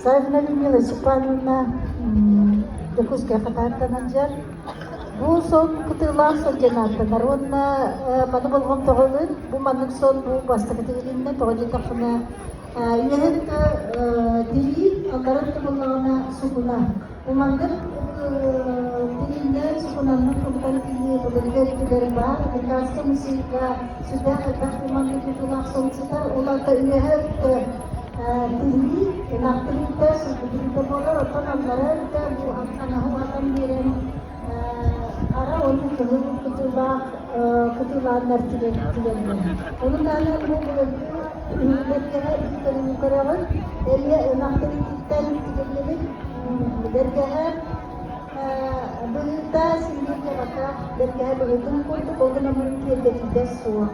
Саввина Людмила Степановна Дьокуускай Хатааттан сылдьар. Бу сон кытыылаах сон диэн ааттанар уонна маны болҕомтоҕо ылын. Бу маннык сон бу бастакы тигилиннэ, тоҕо диэтэххинэ үөһэ өттө тирии, аллара өттө буоллаҕына сукуна. Бу маннык тириинэн сукунанан кубутан тиийии былыргы өттүгэр баар. Американскай музейга сүрдээх элбэх бу маннык тутуулаах сон сытар. Ол аата үөһэ өттө тирии, ынах тириитэ, сылгы тириитэ буолар. Оттон аллара өттө бу таҥаһы уһатан биэрэн хара уонна кыһыл кытыылаах кытыылааннар тигэллэр. Ону таһынан бу былыргы бэргэһэ иитэрин көрөҕүн. Эмиэ ынах тириититтэн тигиллибит бэргэһэ быһыыта син биир дьабака бэргэһэ быһыытын курдук, ол гынан баран киэргэтиитэ суох.